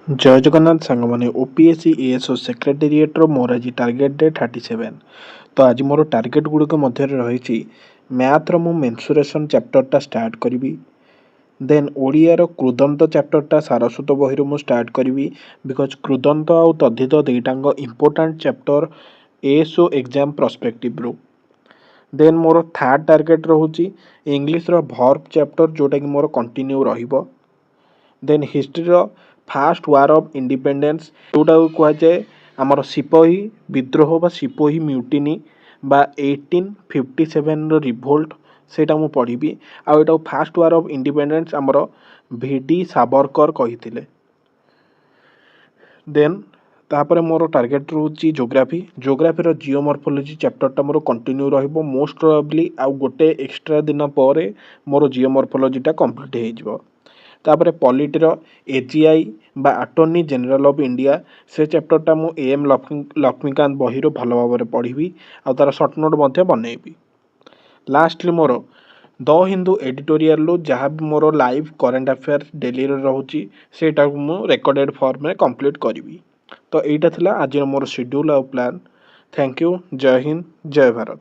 ଜୟ ଜଗନ୍ନାଥ ସାଙ୍ଗମାନେ, OPSC ASO ସେକ୍ରେଟେରିଏଟ୍ର ମୋର ଆଜି ଟାର୍ଗେଟ୍ ଡେ 37। ତ ଆଜି ମୋର ଟାର୍ଗେଟ୍ ଗୁଡ଼ିକ ମଧ୍ୟରେ ରହିଛି, ମ୍ୟାଥ୍ର ମୁଁ ମେନ୍ସୁରେସନ୍ ଚାପ୍ଟରଟା ଷ୍ଟାର୍ଟ କରିବି। ଦେନ୍ ଓଡ଼ିଆର କୃଦନ୍ତ ଚାପ୍ଟରଟା ସାରସ୍ୱତ ବହିରୁ ମୁଁ ଷ୍ଟାର୍ଟ କରିବି, because କୃଦନ୍ତ ଆଉ ତଦ୍ଧିତ ଦୁଇଟାଙ୍କ ଇମ୍ପୋର୍ଟାଣ୍ଟ ଚାପ୍ଟର ଏଏସ୍ଓ ଏକ୍ଜାମ୍ ପର୍ସପେକ୍ଟିଭରୁ। ଦେନ୍ ମୋର ଥାର୍ଡ଼ ଟାର୍ଗେଟ୍ ରହୁଛି ଇଂଲିଶର ଭର୍ବ ଚାପ୍ଟର, ଯେଉଁଟାକି ମୋର କଣ୍ଟିନ୍ୟୁ ରହିବ। ଦେନ୍ ହିଷ୍ଟ୍ରିର ଫାଷ୍ଟ ୱାର୍ ଅଫ୍ ଇଣ୍ଡିପେଣ୍ଡେନ୍ସ, ଯେଉଁଟାକୁ କୁହାଯାଏ ଆମର ସିପାହୀ ବିଦ୍ରୋହ ବା ସିପାହୀ ମ୍ୟୁଟିନି ବା 1857ର ରିଭୋଲ୍ଟ, ସେଇଟା ମୁଁ ପଢ଼ିବି। ଆଉ ଏଇଟାକୁ ଫାଷ୍ଟ ୱାର୍ ଅଫ୍ ଇଣ୍ଡିପେଣ୍ଡେନ୍ସ ଆମର ଭି ଡି ସାବରକର କହିଥିଲେ। ଦେନ୍ ତାପରେ ମୋର ଟାର୍ଗେଟ୍ ରହୁଛି ଜୋଗ୍ରାଫି। ଜୋଗ୍ରାଫିର ଜିଓମର୍ଫୋଲୋଜି ଚାପ୍ଟରଟା ମୋର କଣ୍ଟିନ୍ୟୁ ରହିବ। ମୋଷ୍ଟ ପ୍ରୋବାବ୍ଲି ଆଉ ଗୋଟେ ଏକ୍ସଟ୍ରା ଦିନ ପରେ ମୋର ଜିଓମର୍ଫୋଲୋଜିଟା କମ୍ପ୍ଲିଟ୍ ହେଇଯିବ। ତାପରେ ପଲିଟିର ଏଜିଆଇ ବା ଆଟର୍ଣ୍ଣି ଜେନେରାଲ ଅଫ୍ ଇଣ୍ଡିଆ, ସେ ଚାପ୍ଟରଟା ମୁଁ ଏ ଏମ୍ ଲକ୍ଷ୍ମୀକାନ୍ତ ବହିରୁ ଭଲ ଭାବରେ ପଢ଼ିବି ଆଉ ତା'ର ସର୍ଟ ନୋଟ୍ ମଧ୍ୟ ବନେଇବି। ଲାଷ୍ଟଲି ମୋର ଦ ହିନ୍ଦୁ ଏଡ଼ିଟୋରିଆଲରୁ ଯାହା ବି ମୋର ଲାଇଭ୍ କରେଣ୍ଟ ଆଫେୟାର୍ସ ଡେଲିର ରହୁଛି, ସେଇଟାକୁ ମୁଁ ରେକର୍ଡ଼େଡ଼ ଫର୍ମରେ କମ୍ପ୍ଲିଟ୍ କରିବି। ତ ଏଇଟା ଥିଲା ଆଜିର ମୋର ସିଡ୍ୟୁଲ୍ ଆଉ plan. Thank you. Jay Hind, Jay Bharat.